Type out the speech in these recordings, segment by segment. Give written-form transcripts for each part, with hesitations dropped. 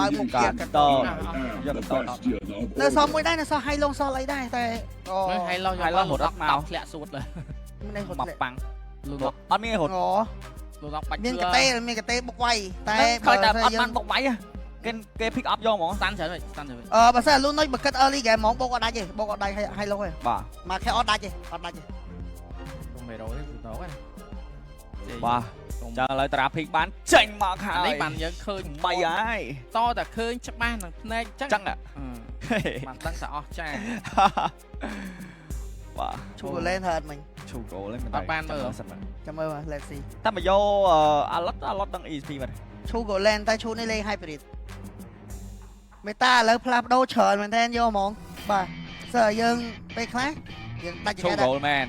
បើកមុខ កា ទៀត តយកត នៅសល់មួយដែរនៅសល់ហៃឡុងសល់អីដែរតែអូ មើលហៃឡោះ ហៃឡោះរត់អត់មក ធ្លាក់សួតលើ មិនរត់ មកប៉ាំង លូណុក អត់មានរត់ អូ លូណុកបាច់ មានកតេមានកតេបុកវាយតែ តែតែអត់បានបុកវាយគេគេ pick up យកហ្មង ស្តាន់ច្រើនវិញស្តាន់ច្រើនវិញ អឺបើសិនលូនុយបើគិត early game ហ្មងបុកអត់ដាច់ទេបុកអត់ដាច់ហៃឡុងទេ បាទ មកខែអត់ដាច់ទេអត់ដាច់ទេ កុំមេរ៉ូទេលូណុកហ្នឹង បាទចឹងឥឡូវត្រា pick បានចេញមកហើយ អានេះបានយើងឃើញ បីហើយ តតែឃើញច្បាស់នឹងភ្នែកចឹង ចឹង បានដឹងតែអស់ចា បាទ ឈូលេនហឺតមិញ ឈូគោលហ្នឹង អត់បានមើល ចាំមើល let's see តែមកយកអាឡុតអាឡុតដឹង ESP បាត់ ឈូ Golan តែឈូនេះលេង hybrid មេតាឥឡូវផ្លាស់ប្ដូរច្រើនមែនតើយកហ្មងបាទសើយើងពេលខ្លះយើងដាច់ ឈូ ចង្កេះ គោលមែន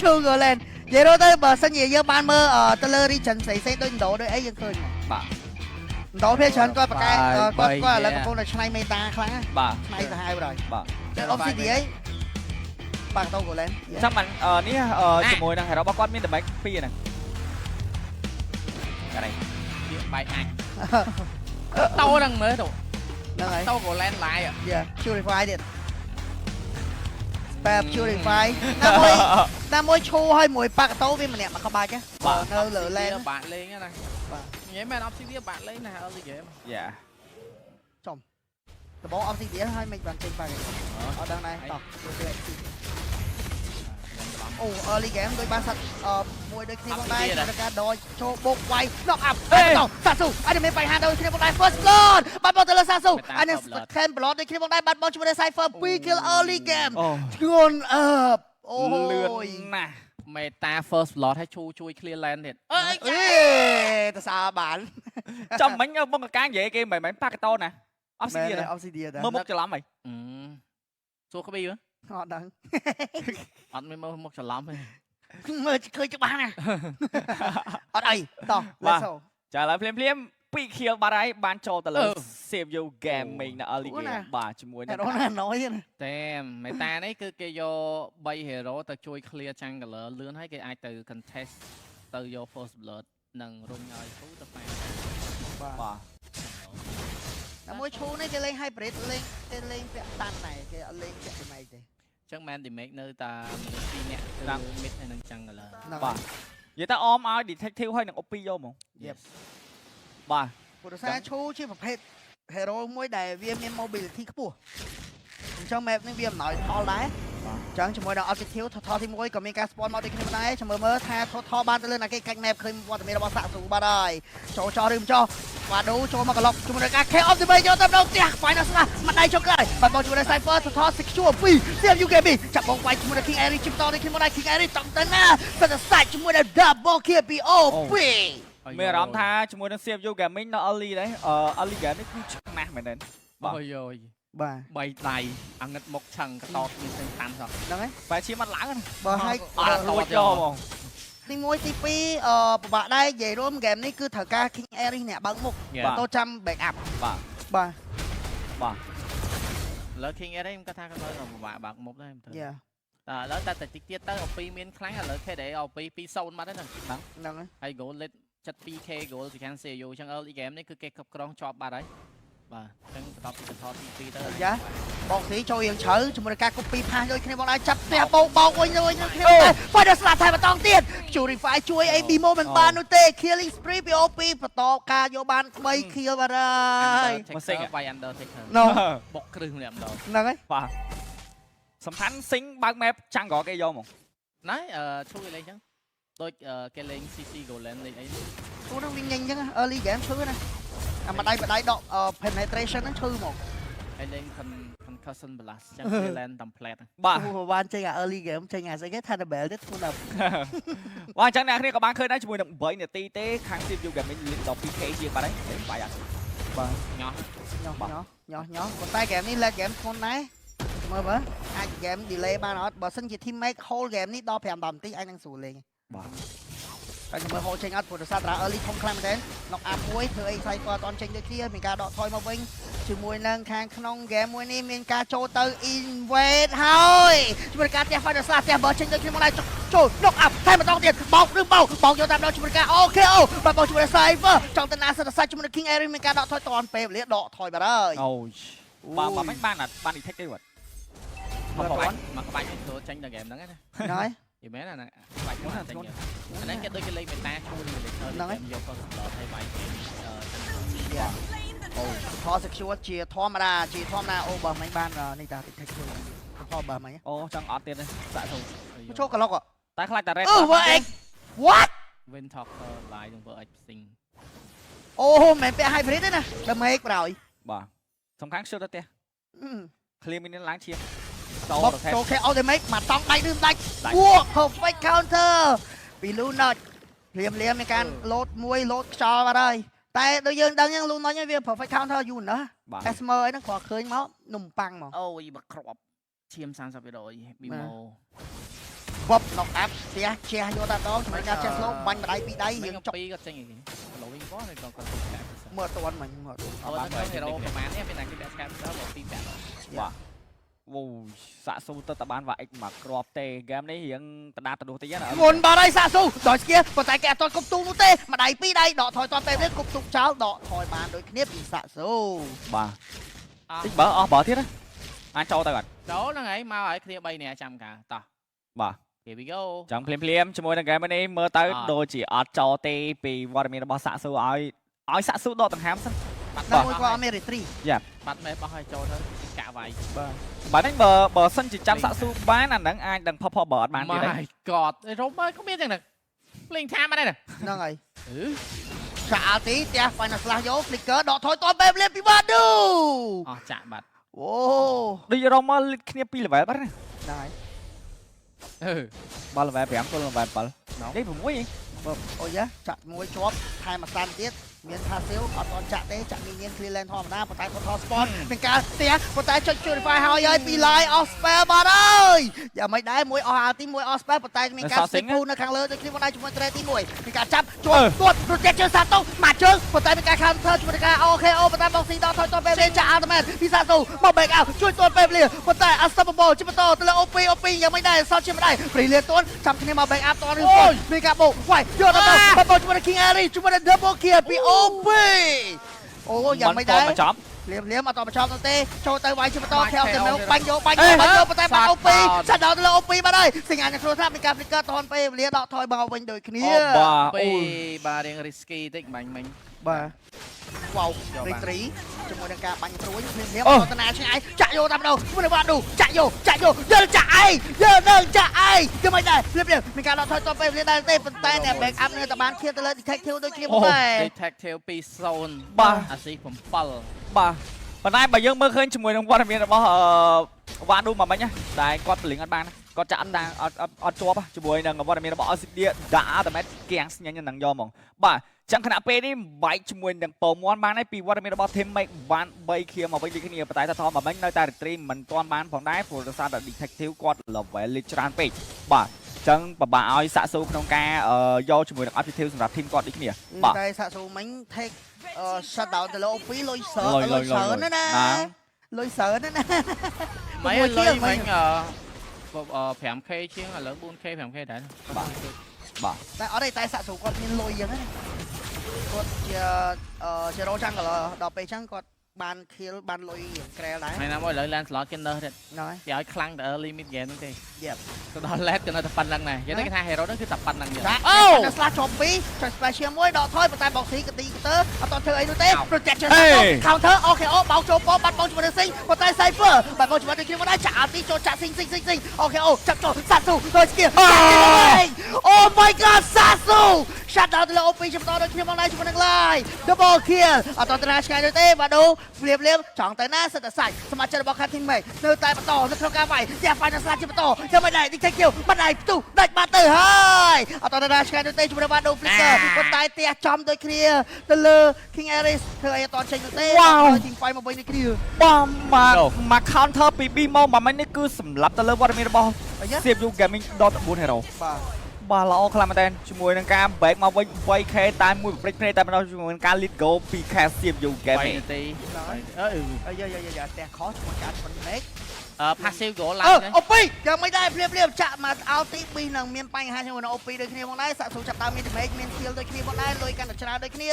ឈូ Golan និយាយទៅបើសិនជាយើងបានមើលទៅលើ region ផ្សេងៗដូចឥណ្ឌូដូចអីយើងឃើញ បាទ ឥណ្ឌូភាគច្រើនគាត់ប្រកែគាត់គាត់ឥឡូវកំពុងតែឆ្នៃមេតាខ្លាំង បាទ ឆ្នៃសាហាវបណ្ដោយ បាទ ចឹង OCD អីបាទតោ Golan ចាំបាននេះជាមួយនឹង hero របស់គាត់មាន damage 2ហ្នឹងកានេះ វាបែកអាចតោហ្នឹងមើលទៅ ហ្នឹងហើយ តោកូឡែនឡាយ Yeah purify ទៀត spell purify ណាមួយណាមួយឈូឲ្យមួយប៉ាកតោវាម្នាក់មកក្បាច់នៅលើ lane បាក់លេងណា បាទ និយាយមែន Obsidian បាក់លេងណា early game យ៉ា ដំបង Obsidian ហើយមិនបានចេញប៉ាកអត់ដឹងដែរតោះទៅ see អូ early game ដូចបានសត្វមួយដូចគ្នាផងដែរក្នុងការដចូលបុកវាយ knock up តោះសាស៊ូអត់មានបញ្ហាដូចគ្នាផងដែរ first blood បាត់បោះទៅលើសាស៊ូអានេះ second blood ដូចគ្នាផងដែរបាត់បោះជាមួយនឹង Cypher 2 kill early game អូ ធ្ងន់អើបអូ លឿនណាស់ meta first blood ឲ្យឈូជួយ clear lane ទៀតអើយ អេតសាបាន ចាំមិញបងកកានិយាយគេមិនមែនប៉ាកតោណាអត់ស្គាល់ Obsidian មើលមុខច្រឡំហី សួរក្ប៊ី អត់ដឹង អត់មានមើលមុខច្រឡំទេ មើលឃើញច្បាស់ណាស់អត់អីតោះ let's go ចាឥឡូវភ្លាមភ្លាមពីរខៀលបាត់ហើយបានចូលទៅលើ Save You Gaming នៅ early game បាទជាមួយនឹង តែរណាណយណា តែ meta នេះគឺគេយក3 hero ទៅជួយ clear jungler លឿនហើយគេអាចទៅ contest ទៅយក first blood និងរុញឲ្យឈូទៅប៉ែ បាទ បាទ តែមួយឈូនេះគេលេង hybrid លេងគេលេងពាក់តាន់ដែរគេអត់លេងពាក់ damage ទេ ចឹងមែន damage នៅតែមនុស្ស2នាក់គឺ mid ហើយនិង jungler ហ្នឹង បាទនិយាយតែអមឲ្យ detective ហើយនឹង OP យកហ្មង Yep បាទ ព្រោះដោយសារឈូជាប្រភេទ hero មួយដែលវាមាន mobility ខ្ពស់អញ្ចឹង map នេះវាអំណោយផលដែរអញ្ចឹងជាមួយនឹង objective ថថទី1ក៏មានការ spawn មកដូចគ្នាដែរចាំមើលមើលថាថថបានទៅលើណាគេកាច់ map ឃើញវត្តមានរបស់សាក់ស៊ូបាត់ហើយចូលចោលឬមិនចោលបាទដូចូលមកក្លុកជាមួយនឹងការ K of the way យកទៅម្ដងផ្ទះ final slash មិនដៃចុងក្រោយបាទមកជាមួយនឹង Cypher ថថ secure 2 CFU Gaming ចាប់បងវាយជាមួយនឹង King Airy ជិះតដូចគ្នាមកដែរ King Airy តំទៅណាសិតតែសាច់ជាមួយនឹង double kill ពី OP មានអារម្មណ៍ថាជាមួយនឹង CFU Gaming នៅ early ដែរ early game នេះគឺឆ្នះមែនទែន បាទ អូយយ បាទ បីដៃអាងឹតមុខឆឹងកតតមានផ្សេងតាន់សោះ ហ្នឹងហើយ បែរជាមិនឡើងណា បើឲ្យ អត់រួចយកហ្មង ទី1ទី2អឺពិបាកដែរនិយាយរួមហ្គេមនេះគឺត្រូវការ King Aries អ្នកបើកមុខ បាទ តចាំ back up បាទ បាទ បាទ លើ King Air ខ្ញុំគាត់ថាគាត់នៅពិបាកបើកមុខដែរមិនទៅ យ៉ា តែឥឡូវតែតិចទៀតទៅ OP មានខ្លាំងឥឡូវ KDA OP 2-0បាត់ហើយហ្នឹង ហ្នឹងហើយ ហើយ goal lead 72K goal ពីខាង CU អញ្ចឹង early game នេះគឺគេគ្រប់គ្រងជាប់បាត់ហើយបាទអញ្ចឹងបន្ទាប់ពីបន្តទី2ទៅ យ៉ាបកស៊ីចូលរៀងជ្រៅជាមួយនឹងការ copy ផាសដូចគ្នាបងដែរចាប់ផ្ទះបោកបោកវិញវិញគ្នាដែរ Final Slash ថែមបន្តទៀត Purify ជួយ AB មកមិនបាននោះទេ Killing Spree ពី OP បន្តការយកបាន3 kill បាត់ហើយ Undertaker វាយ Undertaker ណូ បុកគ្រឹះម្នាក់ម្ដង ហ្នឹងហើយ បាទសំខាន់ស៊ីងបើក map ចាំងក្រគេយកហ្មង ណៃអឺជួយលេងអញ្ចឹងដូចគេលេង CC Golan លេងអី ទូហ្នឹងវាញញអញ្ចឹង early game ឈឺណាអាម្ដាយម្ដាយដក penetration ហ្នឹងឈឺហ្មង ហើយលេង Concussion Blast ចឹងគេ land តាម plat បាទ បានចេញអា early game ចេញអាស្អីគេ Thunderbell ទៀតធ្ងន់ណាស់ បាទអញ្ចឹងអ្នកគ្នាក៏បានឃើញដែរជាមួយនឹង8នាទីទេខាង CFU Gaming លីដល់ 2K ជាងបាត់ហើយបាយអត់ បាទ ញោះ ញោះញោះញោះញោះប៉ុន្តែ game នេះ late game ធ្ងន់ដែរមើលមើលអាច game delay បានអត់បើសិនជា team make hold game នេះដល់5 10នាទីអាចនឹងស្រួលលេង បាទ តែខ្ញុំមើលហូរចេញអត់ព្រោះដោយសារតា early ធំខ្លាំងមែនទែន knock up មួយធ្វើអី cypher អត់ចេញដូចគ្នាមានការដកថយមកវិញជាមួយនឹងខាងក្នុង game មួយនេះមានការចូលទៅ invade ហើយជាមួយនឹងការផ្ទះ final slash ផ្ទះបើចេញដូចគ្នាមកដែរចូល knock up ថែមម្ដងទៀតបោកឬបោកបោកយកតាមដងជាមួយនឹងការ OK អូបាទបោកជាមួយនឹង cypher ចង់ទៅណាសិតសាច់ជាមួយនឹង King Ari មានការដកថយតាន់ពេលវេលាដកថយបាត់ហើយ អូយបាទបាទមិនបានអត់បាន detect ទេបាទ មើល ក្បា តាន់ ច់មកក្បាច់នេះចូលចេញដល់ game ហ្នឹងណា ហ្នឹងហើយ យីមែនអាហ្នឹងក្បាច់ហ្នឹងចេញអាហ្នឹងគេដូចគេលេងមេតាឈួលលេងយក first blood ហើយវាយគេ អូផល secure ជាធម្មតាជាធម្មតាអូបើមិនបាននេះតា detect ខ្លួនផលបើមិន អូចង់អត់ទៀតទេសាក់ស៊ូ ចូលក្លុក តែខ្លាចតែ red អឺ VX what Win Talker live នឹង VX ផ្សេង អូមិនពាក់ hybrid ទេណាដើម្បីក្រោយ បាទសំខាន់ខ្ជិលទៅផ្ទះ clear minion ឡើងឈាមត បប រថែ ចូល KO damage មកតង់ដៃឬមិនដាច់វក់ perfect counter ពី Lunox ភ្លាមភ្លាមមានការលោតមួយលោតខ្យល់បាត់ហើយតែដូចយើងដឹងហ្នឹង Lunox វា perfect counter យូរណាស់ បាទ Esmer អីហ្នឹងគ្រាន់ឃើញមកនំប៉័ងមក អូយមកគ្រាប់ឈាម30%ប៊ីម៉ូ បប knock up ផ្ទះជះយកតែដងជាមួយការជះ slow បាញ់ម្ដាយពីរដៃរៀងចុក ពីរគាត់ចេញអីគេ following បងក៏គាត់កាត់ មើលអត់ទាន់មិញមើលអត់ទាន់ អត់បាន hero ប្រហែលនេះមានតែគេពាក់ scan ទៅបើពីរពាក់ បាទវូសាក់ស៊ូទៅតបានវ៉ាអិចមកគ្រាប់ទេហ្គេមនេះរៀងតដាតដួសតិចណា មុនបាត់ហើយសាក់ស៊ូដល់ស្គៀប៉ុន្តែគេអត់ទាន់គប់ទូនោះទេម្ដាយពីរដៃដកថយទាន់ពេលនេះគប់ទូចោលដកថយបានដូចគ្នាពីសាក់ស៊ូ បាទតិចបើអស់បើទៀតណាអាចចូលទៅអត់ ចូលហ្នឹងហើយមកហើយគ្នា3នាក់ចាំកាតោះ បាទ Here we go ចាំភ្លាមភ្លាមជាមួយនឹងហ្គេមនេះមើលទៅដូចជាអត់ចោលទេពីវត្តមានរបស់សាក់ស៊ូឲ្យឲ្យសាក់ស៊ូដកដង្ហើមសិន បាត់ ដល់មួយគាត់អត់មាន retreat បាត់មេបោះឲ្យចូលទៅកាក់វាយ បាទបាទហ្នឹងបើបើសិនជាចាំសាក់ស៊ូបានអាហ្នឹងអាចនឹងផផបើអត់បានទៀតទេ My god រំមើលក៏មានទាំងហ្នឹងលេងថាមកដែរ ហ្នឹងហើយ អឺ ចាក់ ulti ផ្ទះ final slash យក flicker ដកថយតបបែបលៀបពីវ៉ាឌូ អស់ចាក់បាត់ អូ ដូចរមលិតគ្នា2 level បាត់ណា ហ្នឹងហើយ អឺ បើ level 5ទល់ level 7នេះ6ហី អូយ៉ាចាក់មួយជាប់ថែមមួយសាន់ទៀតមាន passive អត់តន់ចាក់ទេចាក់មីញៀន clear lane ធម្មតាប៉ុន្តែគាត់ថត spawn មានការផ្ទះប៉ុន្តែចុច purify ហើយហើយពី line off spell បាត់ហើយយ៉ាងម៉េចដែរមួយអស់ ulti មួយអស់ spell ប៉ុន្តែមានការ split pool នៅខាងលើដូចគ្នាមកដែរជាមួយ trade ទី1មានការចាប់ជាប់ទាត់រត់ជើងសាតុមកជើងប៉ុន្តែមានការ counter ជាមួយនឹងការ OK អូប៉ុន្តែមកស៊ីដល់ថយតពេលចាក់ ultimate ពីសាតុមក back out ជួយទាត់ពេលវេលាប៉ុន្តែ unstoppable ជាបន្តទៅលើ OP OP យ៉ាងម៉េចដែរសល់ជាមិនដែរព្រីលាទាន់ចាំគ្នាមក back up តឬមានការបោកវាយយកទៅបោកជាមួយនឹង King Ari ជាមួយនឹង double kill ពី OP អូយ៉ាងម៉េចដែរ មកចំ លៀមលៀមអត់តបញ្ចប់នោះទេចូលទៅវាយជាបន្តខែទៅមកបាញ់យកបាញ់យកបាញ់យកប៉ុន្តែបាត់ OP ចាត់ដល់ទៅលើ OP បាត់ហើយសញ្ញានឹងគ្រោះថ្នាក់មានការ flicker តនពេលវេលាដកថយមកវិញដូចគ្នា អូបាទ ពី អូ បាទរៀង risky តិចបាញ់មិញ បាទវ៉ាវរីត្រីជាមួយនឹងការបាញ់ព្រួយភ្លាមភ្លាមអត់តាឆ្ងាយចាក់យកតាមដងជាមួយនឹងវ៉ាឌូចាក់យកចាក់យកយកចាក់ឯងយកនឹងចាក់ឯងយ៉ាងម៉េចដែរភ្លាមភ្លាមមានការដកថយតពេលវេលាដែរទេប៉ុន្តែអ្នក back up នៅតែបានឈានទៅលើ detective ដូចគ្នាមកដែរ Detective 2-0 បាទ អាស៊ី7 បាទប៉ុន្តែបើយើងមើលឃើញជាមួយនឹងវត្តមានរបស់អឺវ៉ាឌូមកមិញណាតែគាត់ពលិងអត់បានគាត់ចាក់អត់អត់អត់ជាប់ជាមួយនឹងវត្តមានរបស់អស៊ីឌៀដាក់តែមែនគៀងស្ញាញ់នឹងយកហ្មងបាទចឹងខណៈពេលនេះបែកជាមួយនឹងពមន់បានហើយពីវត្តមានរបស់ Team Make បាន3ខៀមមកវិញដូចគ្នាប៉ុន្តែថាថមកមិញនៅតែ retreat មិនទាន់បានផងដែរព្រោះដោយសារតែ detective គាត់ level លេខច្រើនពេកបាទចឹងពិបាកឲ្យសាក់ស៊ូក្នុងការយកជាមួយនឹង objective សម្រាប់ team គាត់ដូចគ្នាបាទ តែសាក់ស៊ូមិញ take shut down ទៅលើ OP លុយសើលុយសើណាណាលុយសើណាណា មិនលុយមិញអឺ 5k ជាងឥឡូវ 4k 5k ដែរ បាទបាទ តែអត់ទេតែសាក់ស៊ូគាត់មានលុយយ៉ាងហ្នឹងគាត់ជាជារោចាំងដល់ពេលចឹងគាត់បាន kill បានលុយរៀងក្រែលដែរ ថ្ងៃណាមួយឥឡូវ Lancelot គេនៅទៀត ហ្នឹងហើយ គេឲ្យខ្លាំងតែ early mid game ហ្នឹងទេ Yep. ទៅដល់ late គេនៅតែប៉ុណ្្នឹងដែរគេថា hero ហ្នឹងគឺតែប៉ុណ្្នឹងទេ ចា អូ អូស្លាជាប់ពីរចុច special មួយដកថយប៉ុន្តែបោកស៊ីកទីកទើអត់តធ្វើអីនោះទេ protection counter អូខេអូបោកចូលប៉បាត់បោកជាមួយនឹងស៊ីងប៉ុន្តែ cypher បាត់បោកជាមួយនឹងគ្នាមកដែរចាក់អាទីចូលចាក់ស៊ីងស៊ីងស៊ីងស៊ីងអូខេអូចាប់ចូលសាស៊ូដូចស្គី Oh my god សាស៊ូ shut down ទៅលើ OP ជាបន្តដូចគ្នាមកដែរជាមួយនឹង live double kill អត់តតាឆ្ងាយនោះទេបាទដូភ្លាមភ្លាមចង់ទៅណាសិតតែសាច់សមាជិករបស់ Team Mate នៅតែបន្តនៅក្នុងការវាយយ៉ា final slash ជាបន្តយ៉ាងមិនដែរ detective មិនដែរផ្ទុះដាច់បាត់ទៅហើយអត់តតាឆ្ងាយនោះទេជាមួយនឹងបាទដូ flicker ប៉ុន្តែផ្ទះចំដូចគ្នាទៅលើ King Aris ធ្វើអីអត់ចេញនោះទេ Team fight មកវិញដូចគ្នា បាទមកមក counter ពី B មកមកមិញនេះគឺសម្រាប់ទៅលើវត្តមានរបស់ អាយ៉ា CFU Gaming .4 Hero បាទ បាទល្អខ្លាំងមែនតើជាមួយនឹងការ back មកវិញ 8K តែមួយប្រព្រឹត្តភ្នែកតែម្ដងជាមួយនឹងការ lead gold ពី CFU 3 Gaming នាទី ហើយ អឺ អាយយ៉ាយ៉ាយ៉ាផ្ទះខុសជាមួយការឆ្លងភ្នែក អឺ passive goal អឺ ឡើង អូពីយ៉ាងមិនដែរភ្លាមភ្លាមចាក់មកអោទី2នឹងមានបញ្ហាជាមួយនឹងអូពីដូចគ្នាផងដែរសាក់ស៊ូចាប់ដើមមាន damage មាន skill ដូចគ្នាផងដែរលុយកាន់តែច្រើនដូចគ្នា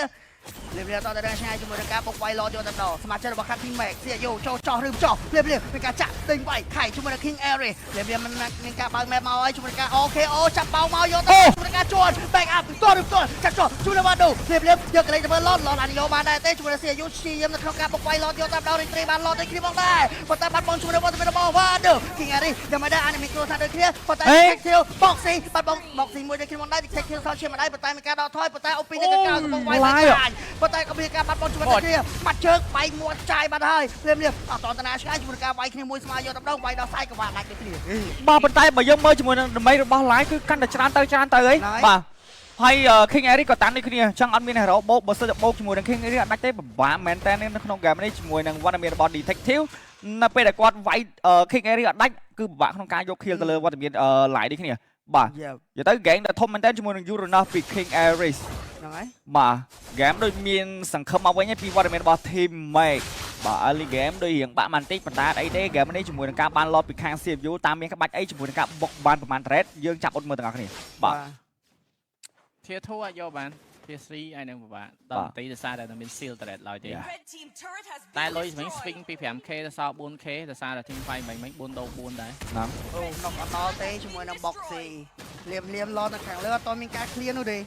លៀបលៀបតទៅដល់ឆ្ងាយជាមួយនឹងការបុកវាយឡយកតែម្ដងសមាជិករបស់ខាត់ Team Max សៀយោចូលចោះឬចោះភ្លាមភ្លាមមានការចាក់ទិញវាយខៃជាមួយនឹង King Ares ភ្លាមភ្លាមมันមានការបើក map មកហើយជាមួយនឹងការ OKO ចាប់បោមកយកទៅជាមួយនឹងការជួន back up តឬតចាក់ចោះជួយនឹងវ៉ាដូភ្លាមភ្លាមយកកលេចទៅមើលឡតឡតអានយកបានដែរទេជាមួយនឹងសៀយោព្យាយាមនៅក្នុងការបុកវាយឡតយកតែម្ដងរីត្រីបានឡតដូចគ្នាផងដែរប៉ុន្តែបាត់បង់ជាមួយនឹងវត្តមានរបស់វ៉ាដូ King Ares យ៉ាងមិនដែរអានមានគ្រោះថ្នាក់ដូចគ្នាប៉ុន្តែ Detective Boxing បាត់បង់ Boxing មួយដូចគ្នាផងដែរ Detective សល់ជាម្ដាយប៉ុន្តែមានការដកថយប៉ុន្តែអូពីនៅកក្រៅកំពុងវាយបានប៉ុន្តែក៏មានការបាត់បង់ជាមួយនឹងគ្នាបាត់ជើងបែកមាត់ចាយបាត់ហើយភ្លាមភ្លាមអត់តតនាឆ្ងាយជាមួយនឹងការវាយគ្នាមួយស្មើយកតែម្ដងវាយដល់សាយកវ៉ាដាច់ដូចគ្នា បាទប៉ុន្តែបើយើងមើលជាមួយនឹងដើម្បីរបស់ live គឺកាន់តែច្រើនទៅច្រើនទៅអីបាទហើយ King Eric ក៏តាន់ដូចគ្នាចង់អត់មាន hero បោកបើសិនជាបោកជាមួយនឹង King Eric អត់ដាច់ទេពិបាកមែនតើនៅក្នុង game នេះជាមួយនឹងវត្តមានរបស់ Detective នៅពេលដែលគាត់វាយ King Eric អត់ដាច់គឺពិបាកក្នុងការយក kill ទៅលើវត្តមាន live ដូចគ្នាបាទ យ៉ា និយាយទៅ game ដែលធំមែនតើជាមួយនឹង Uranus ពី King Aris ហ្នឹងហើយ បាទ game ដូចមានសង្ឃឹមមកវិញហើយពីវត្តមានរបស់ Team Max បាទ early game ដូចរៀងបាក់បន្តិចប៉ុន្តែអីទេ game នេះជាមួយនឹងការបាន lot ពីខាង CFU តាមមានក្បាច់អីជាមួយនឹងការបុកបានប្រហែល trade យើងចាប់អត់មើលទាំងអស់គ្នាបាទ Tier 2អាចយកបាន Tier 3អាចនឹងពិបាកដល់នាទីដោយសារតែមាន seal turret ឡើយទេ Yeah. Red team turret has តែ been លុយវិញ destroyed. swing ពី 5K ទៅសល់ 4K ដោយសារតែ team fight មិញមិញ4ដូ4ដែរ ណាំ អូនុកអត់ដល់ទេជាមួយនឹង Boxing លៀមលៀមឡតនៅខាងលើអត់តមានការ clear នោះទេ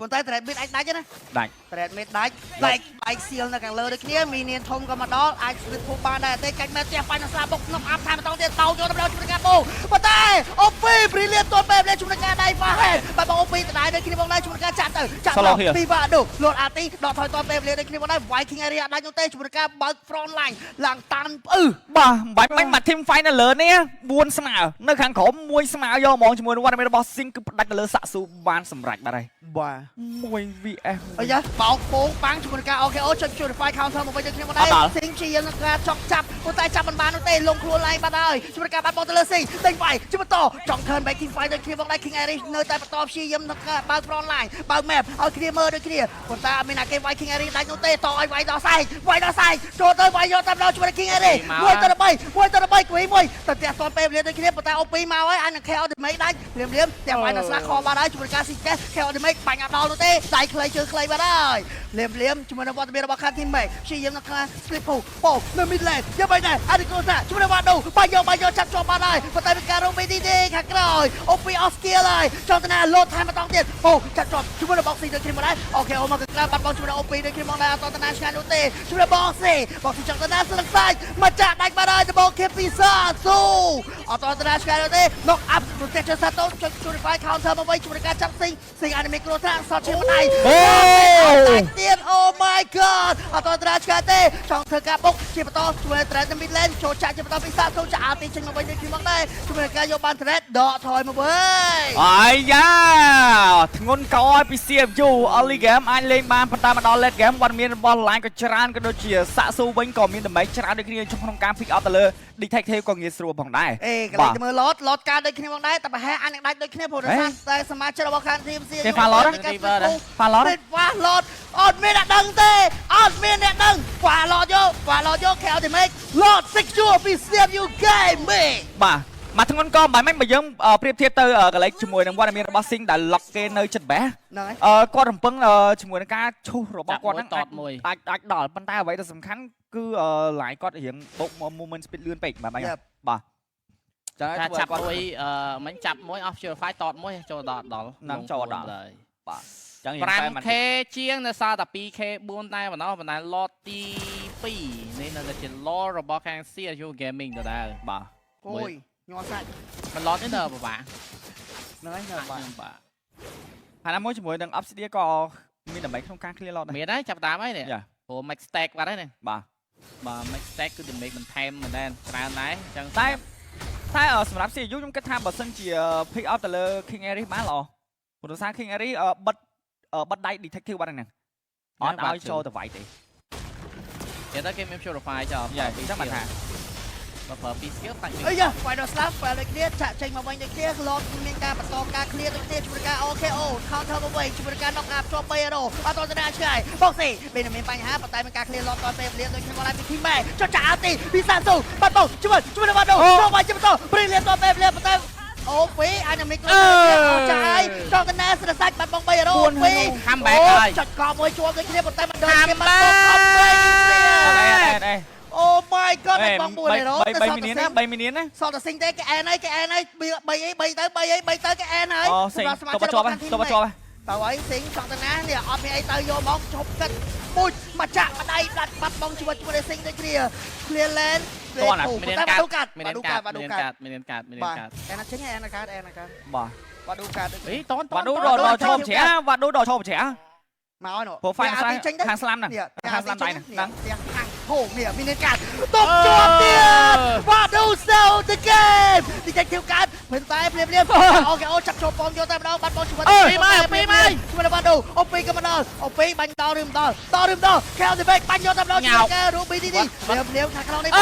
ប៉ុន្តែ trade mid អាចដាច់ទេណា ដាច់ trade mid ដាច់បែកបែក seal នៅខាងលើដូចគ្នាមីនានធំក៏មកដល់អាច split ភពបានដែរទេកាច់មែផ្ទះបាញ់នឹងស្លាបុកក្នុងអាប់ថែមម្ដងទៀតតោយកដល់ជាមួយនឹងការបូប៉ុន្តែអូពី brilliant ទាន់ពេលជាមួយនឹងការដៃហ្វាហេតបាទបងអូពីដដែលដូចគ្នាបងដែរជាមួយនឹងការចាក់ទៅចាក់ទៅពីវ៉ាដូលត់អាទីដកថយទាន់ពេលដូចគ្នាបងដែរ Viking area ដាច់នោះទេជាមួយនឹងការបើក front line ឡើងតាន់ផ្អឺ បាទមិនបាច់បាញ់មក team fight នៅលើនេះ4ស្មើនៅខាងក្រោម1ស្មើយកហ្មងជាមួយនឹងវត្តមានរបស់ Sing គឺផ្ដាច់ទៅលើសាក់ស៊ូបានសម្រេចបាត់ហើយ បាទ 1 VS អាយ៉ាបោកពងបាំងជាមួយនឹងការ OKO ចុច Purify Counter មកវិញដូចគ្នាមកដែរស៊ីងជានឹងការចុកចាប់ប៉ុន្តែចាប់មិនបាននោះទេលងខ្លួនឡើងបាត់ហើយជាមួយនឹងការបាត់បង់ទៅលើស៊ីងដេញវាយជាបន្តចង់ turn back team fight ដូចគ្នាមកដែរ King Aris នៅតែបន្តព្យាយាមនឹងការបើក front line បើក map ឲ្យគ្នាមើលដូចគ្នាប៉ុន្តែអត់មានណាគេវាយ King Aris ដាច់នោះទេតឲ្យវាយដល់សែងវាយដល់សែងចូលទៅវាយយកតាមដល់ជាមួយនឹង King Aris 1ទៅ3 1ទៅ3គួយមួយតែផ្ទះតពេលវេលាដូចគ្នាប៉ុន្តែអូពីមកហើយអានឹង KO damage ដាច់ភ្លាមភ្លាមផ្ទះវាយដល់ស្លាកខបាត់ហើយជាមួយនឹងការស៊ីកេះ KO damage បាញ់អត់ដល់នោះទេដៃខ្លីជើងខ្លីបាត់ហើយភ្លាមភ្លាមជាមួយនឹងវត្តមានរបស់ខាង team mate ព្យាយាមនៅខាង split push ប៉ូនៅ mid lane យកไปដែរអានេះគ្រូសាជាមួយនឹងវ៉ាដូបាញ់យកបាញ់យកចាប់ជាប់បាត់ហើយប៉ុន្តែមានការរង BDD ខាងក្រោយអូពីអស់ skill ហើយចង់ទៅណាលោតថែមម្ដងទៀតអូចាប់ជាប់ជាមួយនឹង boxing ដូចគ្នាមកដែរអូខេអូមកក្រៅបាត់បង់ជាមួយនឹងអូពីដូចគ្នាមកដែរអត់តណាឆ្ងាយនោះទេជាមួយនឹង boxing boxing ចង់ទៅណាស្លឹកសាច់មកចាក់ដាច់បាត់ហើយដំបូងខេពីសាស៊ូអត់តណាឆ្ងាយនោះទេ knock up ប្រទេសសាតូចុច purify counter មកវិញជាមួយនឹងការចាប់ស៊ីងស៊ីងអានិមេគ្រូថ្នាក់សតឈាមម្ដាយ អូ ដាច់ទៀត Oh my god អត់តត្រាឆ្កាទេចង់ធ្វើការបុកជាបន្តជួយ trade នៅ mid lane ចូលចាក់ជាបន្តពីសាសូចាក់អាទីចេញមកវិញដូចគ្នាមកដែរជួយការយកបាន trade ដកថយមកវិញ អាយ៉ាធ្ងន់កោឲ្យពី CFU early game អាចលេងបានប៉ុន្តែមកដល់ late game វត្តមានរបស់ line ក៏ច្រើនក៏ដូចជាសាក់ស៊ូវិញក៏មានតម្លៃច្រើនដូចគ្នាក្នុងការ pick up ទៅលើ detective ក៏ងាយស្រួលផងដែរ អេកន្លែងទៅមើល lot lot ការដូចគ្នាមកដែរតែប្រហែលអាចនឹងដាច់ដូចគ្នាព្រោះដោយសារតែសមាជិករបស់ខាង team C គេ fire lot ហ្វាឡត ពេហ្វាឡតអត់មានអ្នកដឹងទេអត់មានអ្នកដឹងហ្វាឡតយកហ្វាឡតយក KO damage lot secure ពី CFU Gaming បាទមកធ្ងន់កមិនមិនបើយើងប្រៀបធៀបទៅកន្លែងជាមួយនឹងវត្តមានរបស់ Sing ដែល lock គេនៅចិត្តបេះ ហ្នឹងហើយ អឺគាត់រំពឹងជាមួយនឹងការឈូសរបស់គាត់ហ្នឹង តតមួយ អាចអាចដល់ប៉ុន្តែអ្វីដែលសំខាន់គឺឡាយគាត់រៀងបុក movement speed លឿនពេកបាទបាទចឹង ថាចាប់មួយអឺមិញចាប់មួយ off purify តតមួយចូលដល់ដល់ នឹងចូលដល់ ហើយ បាទចឹង 5K ជាងនៅសល់តែ 2K 4តែប៉ុណ្ណោះប៉ុន្តែ lot ទី2នេះនៅតែជា lot របស់ខាង CSU Gaming ដដែល បាទ អូយញ័រសាច់ មិន lot នេះនៅពិបាក ហ្នឹងហើយនៅបាទ បាទ ហើយណាមួយជាមួយនឹង Obsidian ក៏មានដើម្បីក្នុងការ clear lot ដែរ មានហើយចាប់តាមហើយនេះ យ៉ា ព្រោះ max stack បាត់ហើយនេះ បាទ បាទ max stack គឺ damage បន្ថែមមែនដែរច្រើនដែរអញ្ចឹង តែតែសម្រាប់ CU ខ្ញុំគិតថាបើសិនជា pick up ទៅលើ King Aris បានល្អព្រោះសារ King Aris បិទបិទដៃ detective បាត់ហ្នឹងអត់ឲ្យចូលទៅវាយទេ គេទៅគេមាន purify ចោល យ៉ាអញ្ចឹងបានថា បើប្រើពី skill តាច់ អីយ៉ា Final Slap ពេលដូចគ្នាចាក់ចេញមកវិញដូចគ្នា Lord មានការបន្តការ clear ដូចគ្នាជាមួយការ OKO counter មកវិញជាមួយការ knock up ជាប់3 hero អត់តទៅណាឆ្ងាយបុកស៊ីពេលមានបញ្ហាប៉ុន្តែមានការ clear Lord តពេលវេលាដូចគ្នាមកឡើងពី team ម៉ែចុចចាក់ ulti ពីសាស៊ូបាត់បោជាមួយជាមួយនឹងបាត់ដូចូលមកជាបន្តព្រីលៀនតពេលវេលាប៉ុន្តែអូពីអាចនឹងមានគ្រឿងអស់ចាយចង់ទៅណាស្រសាច់បាត់បង3 hero ពី ខំបែកហើយ ចុចកមួយជាប់ដូចគ្នាប៉ុន្តែមិនដឹងគេបាត់បង់ អត់អីអត់អី អូ my god បាត់បង4 hero 3 3 minion ណា3 minion ណា សល់តែស៊ីងទេគេអែនហើយគេអែនហើយ3អី3ទៅ3អី3ទៅគេអែនហើយ អូសេងតបជាប់តបជាប់ តើអីស៊ីងចង់ទៅណានេះអត់មានអីទៅយកមកជប់គិតពូជមកចាក់ម្ដាយដាច់បាត់បង់ជីវិតជាមួយស៊ីងដូចគ្នា clear lane តែបាដូកាត់ មាន បាដូ កា កាត់បាដូ មាន កាត់ កាត់មានកាត់មាន បាទ កាត់ អែនចេញអែនកាត់អែនកាត់ បាទ បាដូកាត់ អីតនត វ៉ាឌូដល់ដល់ឈប់ជ្រះវ៉ាឌូដល់ឈប់ជ្រះ មកហើយនោះ ព្រោះ fine ចេញទៅ ខាងស្លាមហ្នឹង នេះ ខាងស្លាមដៃហ្នឹង ផ្ទះខាងហូនេះមានកាត់តុបជាប់ទៀតវ៉ាឌូ so the game ទីចេញធីវកាត់ប៉ុន្តែភ្លាមភ្លាមអូខេអូចាប់ចូលប៉មយកតែម្ដងបាត់បោះជីវិតជាមួយវ៉ាឌូអូពីក៏មកដល់អូពីបាញ់ដល់ឬមិនដល់ដល់ឬមិនដល់ខែលទីបេកបាញ់យកតែម្ដងជាមួយការរូបីទីនេះភ្លាមភ្លាមខាងក្នុងនេះ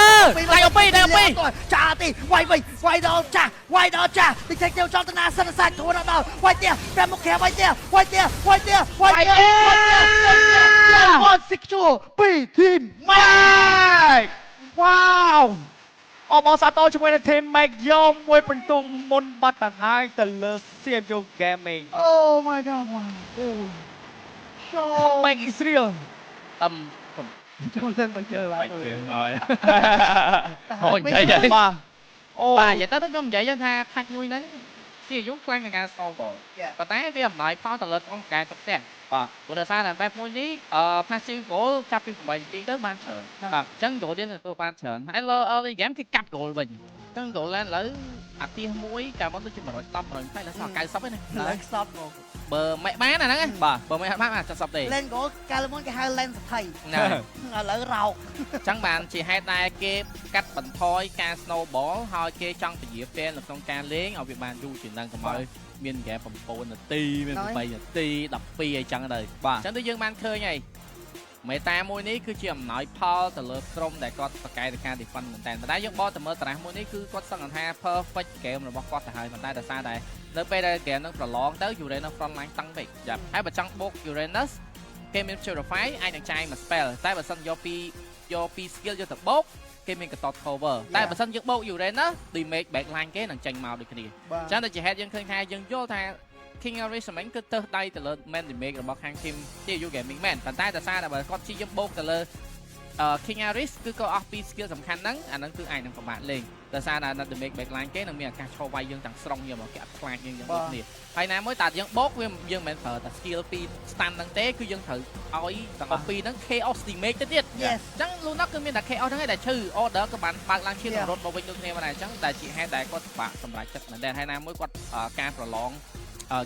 ចាទីវាយវិញវាយដល់ចាស់វាយដល់ចាស់ទីចេញទៅចង់ទៅណាសិនសាច់ធួនដល់វាយផ្ទះតែមកក្រៅវាយផ្ទះវាយផ្ទះវាយផ្ទះវាយផ្ទះវាយផ្ទះ secure ពី team ម៉ែកវ៉ាវអបអរសាទរជាមួយនឹង team Mac យកមួយពិន្ទុមុនបាត់ទៅហើយទៅលើ CFU Gaming Oh my god wow show Mac Israel តំ ចូលសិនមកជើបាទ ហើយអូនិយាយហើយ បាទអូ បាទនិយាយទៅខ្ញុំនិយាយថាខាច់មួយហ្នឹងជាយុខ្លាំងក្នុងការស្គរប៉ុន្តែវាអំណោយផលទៅលើអង្គការទឹកផ្ទះ បាទ ព្រោះដោយសារតែបែបមួយនេះអឺ passive goal ចាប់ពី8នាទីទៅបានច្រើន បាទ អញ្ចឹង goal ទៀតទទួលបានច្រើនហើយលើ early game គេកាប់ goal វិញអញ្ចឹង goal ឡើងឥឡូវអាទិសមួយកាលមុនដូចជា110 120ដល់សល់90ឯណា ឡើងខ្សត់មក បើមិនបានអាហ្នឹងណា បាទ បើមិនអត់បានអា70ទេ Lane goal កាលមុនគេហៅ lane សថៃ ណា ឥឡូវរោក អញ្ចឹងបានជាហេតុដែលគេកាត់បន្ថយការ snowball ហើយគេចង់ពជាពេលនៅក្នុងការលេងឲ្យវាបានយូរជាងហ្នឹងកុំឲ្យមានហ្គេម9នាទីមាន8នាទី12អីចឹងទៅ បាទ អញ្ចឹងដូចយើងបានឃើញហើយមេតាមួយនេះគឺជាអំណោយផលទៅលើក្រុមដែលគាត់ប្រកែកទៅការ defend មែនតើប៉ុន្តែយើងបកទៅមើលតារាសមួយនេះគឺគាត់សឹងថា perfect game របស់គាត់ទៅហើយប៉ុន្តែដោយសារតែនៅពេលដែល game នឹងប្រឡងទៅ Uranus front line តឹងពេកហើយបើចង់បូក Uranus គេមាន Purify អាចនឹងចាយមួយ spell តែបើសិនយកពី skill យកទៅបូកគេមានកតត cover តែបើសិនយើងបូក Uranus damage backline គេនឹងចេញមកដូចគ្នា បាទ ចឹងតែជាហេតុយើងឃើញថាយើងយល់ថា King Aris មិញគឺទៅដៃទៅលើ main damage របស់ខាង team TU Gaming មែនប៉ុន្តែដោយសារតែបើគាត់ព្យាយាមបូកទៅលើ King Aris គឺក៏អស់ពី skill សំខាន់ហ្នឹងអាហ្នឹងគឺអាចនឹងពិបាកលេងដោយសារតែ damage backline គេនឹងមានឱកាសឈរវាយយើងទាំងស្រុងយើងមកគេអត់ខ្លាចយើងយ៉ាងដូចគ្នាហើយណាមួយតើយើងបូកវាយើងមិនមែនប្រើតែ skill ពី stun ហ្នឹងទេគឺយើងត្រូវឲ្យទាំងអស់ពីរហ្នឹង chaos damage ទៅទៀត Yes អញ្ចឹង Lunox គឺមានតែ chaos ហ្នឹងឯងដែលឈឺ order ក៏បានបើកឡើងឈាមរត់មកវិញដូចគ្នាមកដែរអញ្ចឹងតែជាហេតុដែលគាត់ពិបាកសម្រេចចិត្តមែនទែនហើយណាមួយគាត់ការប្រឡង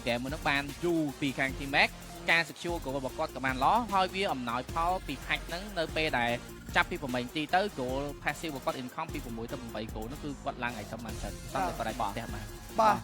game មួយហ្នឹងបានយូរពីខាង Team Max ការ secure goal របស់គាត់ក៏បានល្អហើយវាអំណោយផលពីផាច់ហ្នឹងនៅពេលដែលចាប់ពី8នាទីទៅ goal passive របស់គាត់ income ពី6ទៅ8 goal នោះគឺគាត់ឡើង item បានច្រើនសឹងតែគាត់អាចផ្ទះបាន បាទ